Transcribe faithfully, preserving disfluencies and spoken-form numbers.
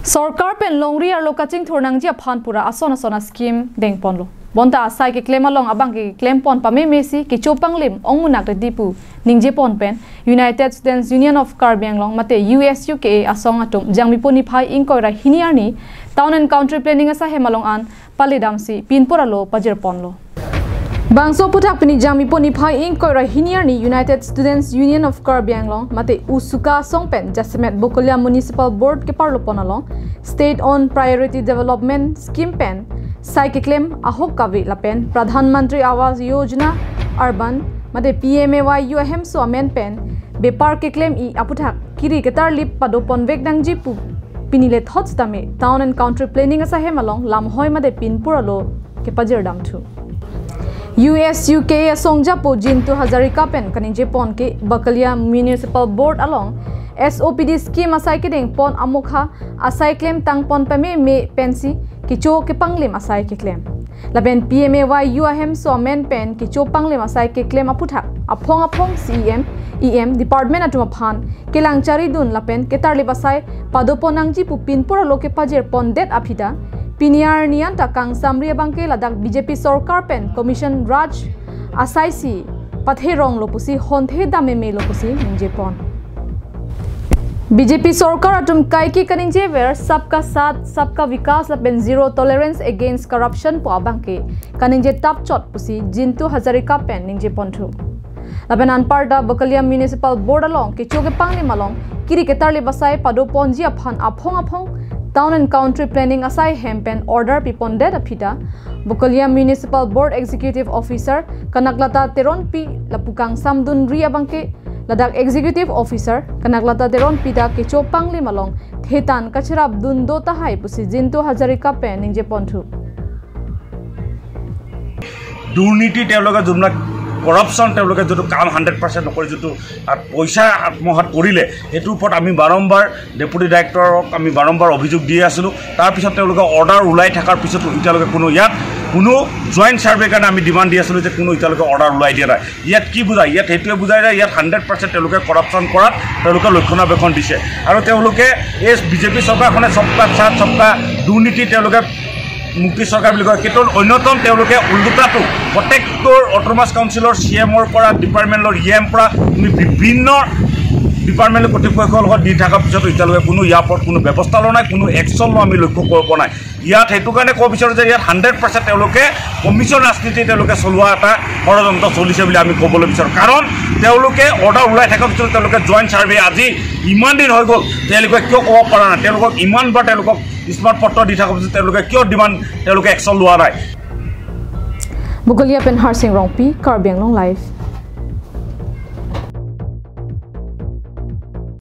Sorkar pen longri arlo kachingthur nangji aphan pura ason ason a-scheme dengponlo. Bonta asai keklem along abang keklempon pamemesi kecho panglim ongmunak redi pu ningjepon pen United Students Union of Karbi Anglong mate U S U K A asong atum Jangmipo niphai ingkoi ra hini arni Town and Country Planning asai hem along an paledamsi pinpur alo pajirponlo. Bangso aphuthak pini Jangmipo niphai ingkoi ra hini arni United Students Union of Karbi Anglong mate USUKA asong pen jasemet Bokolia Municipal Board keparlopon along State on Priority Development Scheme pen sai keklem ahok kave lapen Pradhan Mantri Awas Yojana Urban mate P M A Y U ahemso amen pen bepar keklem-i aphuthak kiri ketarlip padoponvek nangji pu pini lethot sitame Town and Country Planning asai hem along lamhoi mate pinpur alo kepajirdamthu. U S U K A asong japo Jintu Hazarika pen kaningjepon ke Bokolia Municipal Board along S O P D scheme asai kedengpon amokha asai klemtangpon pameme pensi kecho kepanglim asai keklem. Lapen P M A Y U ahemso amen pen kecho panglim asai keklem aphuthak aphong aphong C E M, E M, department atum aphan kelang charidun lapen ketarlip asai padopon nangji pu pinpur alo kepajirpondet aphi ta pini arni anta kangsamri abangke ladak B J P sorkar pen Commission Raj asaisi patheronglo pusi honthe damemelo pusi ningjepon. B J P sorkar atum kaike kaningjever Sabka Saath, Sabka Vikas lapen Zero Tolerance Against Corruption pu abangke kaningje tapchot pusi Jintu Hazarika pen ningjeponthu. Lapen anparta Bokolia Municipal Board along kecho kepanglim along kiri ketarlip asai padoponji aphan aphong aphong Town and Country Planning asai hem pen order pipondet aphi ta Bokolia Municipal Board Executive Officer Kanaklata Teronpi lapu kangsamdunri abangke ladak Executive Officer Kanaklata Teronpi ta kecho panglim along thetan kachirapdun do tahai pusi Jintu Hazarika pen ningjeponthu. দুৰ্নীতি তেওঁলোকে যোনবিলাক, কৰাপশ্যন তেওঁলোকে যিটো কাম hundred percent নকৰি যিটো আত- পইচা আত্মসাৎ কৰিলে, সেইটোৰ ওপৰত আমি বাৰম্বাৰ ডেপুটি ডাইৰেক্টৰক আমি বাৰম্বাৰ অভিযোগ দি আছিলোঁ। তাৰপিছত তেওঁলোকে অৰ্ডাৰ ওলাই থকাৰ পিছতো এতিয়ালৈকে কোনো ইয়াত কোনো জইণ্ট ছাৰ্ভে কাৰণে আমি ডিমাণ্ড দি আছিলোঁ যে কোনো এতিয়ালৈকে অৰ্ডাৰ ওলাই দিয়া নাই। ইয়াত কি বুজায়? ইয়াত সেইটোৱে বুজায় যে ইয়াত হাণ্ড্ৰেড পাৰ্চেণ্ট তেওঁলোকে কৰাপশ্যন কৰাত তেওঁলোকে ৰক্ষণাবেক্ষণ দিছে। আৰু তেওঁলোকে এই বিজেপি চৰকাৰখনে সবকা সাথ সবকা দুৰ্নীতি তেওঁলোকে মুক্তি চৰকাৰ বুলি কয়, কিন্তু অন্যতম তেওঁলোকে ওলোটাটো প্ৰত্যেকটো অট'নমাছ কাউন্সিলৰ চি এমৰ পৰা, ডিপাৰ্টমেণ্টৰ ই এম পৰা তুমি বিভিন্ন ডিপাৰ্টমেণ্ট কৰ্তৃপক্ষৰ লগত দি থকাৰ পিছতো এতিয়ালৈকে কোনো ইয়াৰ ওপৰত কোনো ব্যৱস্থা লোৱা নাই, কোনো একশ্যন লোৱা আমি লক্ষ্য কৰিব পৰা নাই। ইয়াত সেইটো কাৰণে ক'ব বিচাৰোঁ যে ইয়াত হাণ্ড্ৰেড পাৰ্চেণ্ট তেওঁলোকে কমিশ্যন ৰাজনীতি তেওঁলোকে চলোৱা এটা ষড়যন্ত্ৰ চলিছে বুলি আমি ক'বলৈ বিচাৰোঁ। কাৰণ তেওঁলোকে অৰ্ডাৰ ওলাই থকাৰ পিছত তেওঁলোকে জইণ্ট ছাৰ্ভে আজি ইমান দিন হৈ গ'ল, তেওঁলোকে কিয় ক'ব পৰা নাই? তেওঁলোকক ইমানবাৰ তেওঁলোকক স্মাৰক পত্ৰ দি থকাৰ পিছত তেওঁলোকে কিয় ডিমাণ্ড, তেওঁলোকে একশ্যন লোৱা নাই? Bokolia pen Harsing Rongpi, Karbi Anglong Live.